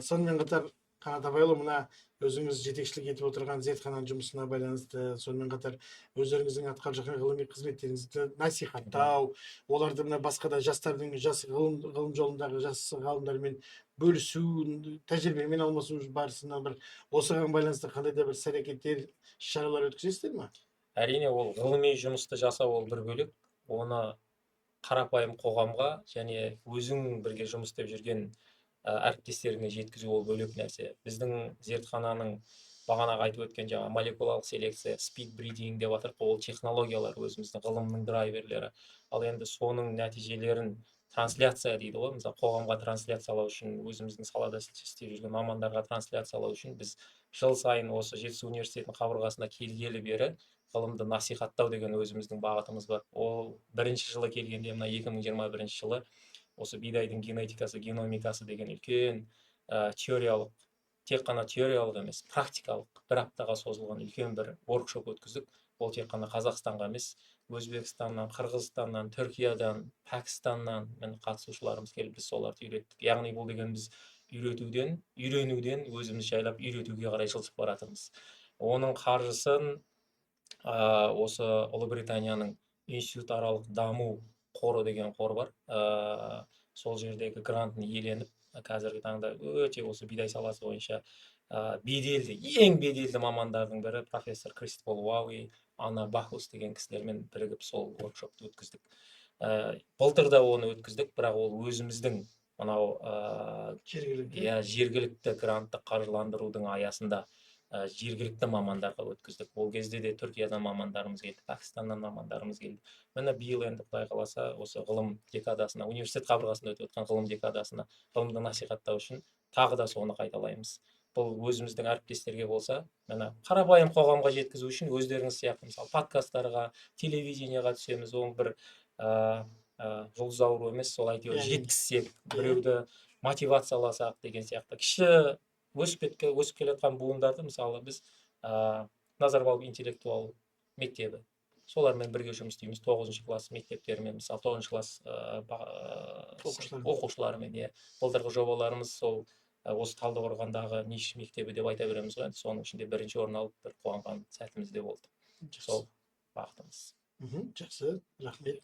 Сонымен қатар, Қанат Абайұлы, мына өзіңіз жетекшілік етіп отырған зертхананың жұмысына байланысты, сонымен қатар өздеріңіздің атқарып жатқан ғылыми қызметтеріңізді насихаттау, оларды мына басқа да жастардың, жас ғылым жолындағы жас ғалымдармен бөлісу, тәжірибемен алмасу барысында бір осыған байланысты қандай да бір іс әрекеттер, іс шаралар өткізесіздер ме? Әрине, ол ғылыми жұмысты жасау ол бір бөлек, оны қарапайым қоғамға және өзің бірге жұмыс істеп жүрген әріптестеріңе жеткізу ол бөлек нәрсе. Біздің зертхананың бағанағы айтып өткен жаңа молекулалық селекция, speed breeding деп жатырық қой, ол технологиялар өзіміздің ғылымның драйверлері. Ал енді соның нәтижелерін трансляция дейді ғой, мысалы, қоғамға трансляциялау үшін, өзіміздің салада істеп жүрген мамандарға трансляциялау үшін біз жыл сайын осы Жетісу университетінің қабырғасына келгелі бері ғылымды насихаттау деген өзіміздің бағытымыз бар. Ол бірінші жылы келгенде, мына 2021 жылы осы бидайдың генетикасы, геномикасы деген үлкен теориялық, тек қана теориялық емес, практикалық бір аптаға созылған үлкен бір воркшоп өткіздік. Ол тек қана Қазақстанға емес, Өзбекстаннан, Қырғызстаннан, Түркиядан, Пәкістаннан, міне, қатысушыларымыз келіп, біз соларды үйреттік. Яғни бұл деген біз үйретуден, үйренуден өзіміз жайлап үйретуге қарай жылжып бара жатырмыз. Оның қаржысын осы Ұлыбританияның институтаралық даму қоры деген қор бар, сол жердегі грантын иеленіп, қазіргі таңда өте осы бидай саласы бойынша беделді, ең беделді мамандардың бірі профессор Кристобал Уауи, Анна Бахус деген кісілермен бірігіп сол воркшопты өткіздік. Былтыр да оны өткіздік, бірақ ол өзіміздің мынау жергілікті. Иә, жергілікті гранттық қаржыландырудың аясында жергілікті мамандарға өткіздік. Ол кезде де Түркиядан мамандарымыз келді, Пәкістаннан мамандарымыз келді. Міне, биыл енді, құдай қаласа, осы ғылым декадасына, университет қабырғасында өтіп жатқан ғылым декадасына ғылымды насихаттау үшін тағы да соны қайталаймыз. Бұл өзіміздің әріптестерге болса, міне, қарапайым қоғамға жеткізу үшін өздеріңіз сияқты, мысалы, подкасттарға, телевидениеға түсеміз. Ол бір жұлдыз ауру емес, сол әйтеуір жеткізсек, біреуді мотивацияласақ деген сияқты. Кіші өсіп келе жатқан буындарды, мысалы, біз Назарбаев интеллектуал мектебі, солармен бірге жұмыс істейміз, тоғызыншы класс мектептерімен, мысалы, тоғызыншы класс оқушыларымен. Оқушыларымен, иә. Былтырғы жобаларымыз сол осы Талдықорғандағы НИШ мектебі деп айта береміз ғой енді, соның ішінде бірінші орын алып, бір қуанған сәтіміз де болды. Сол бағытымыз. Жақсы, рахмет.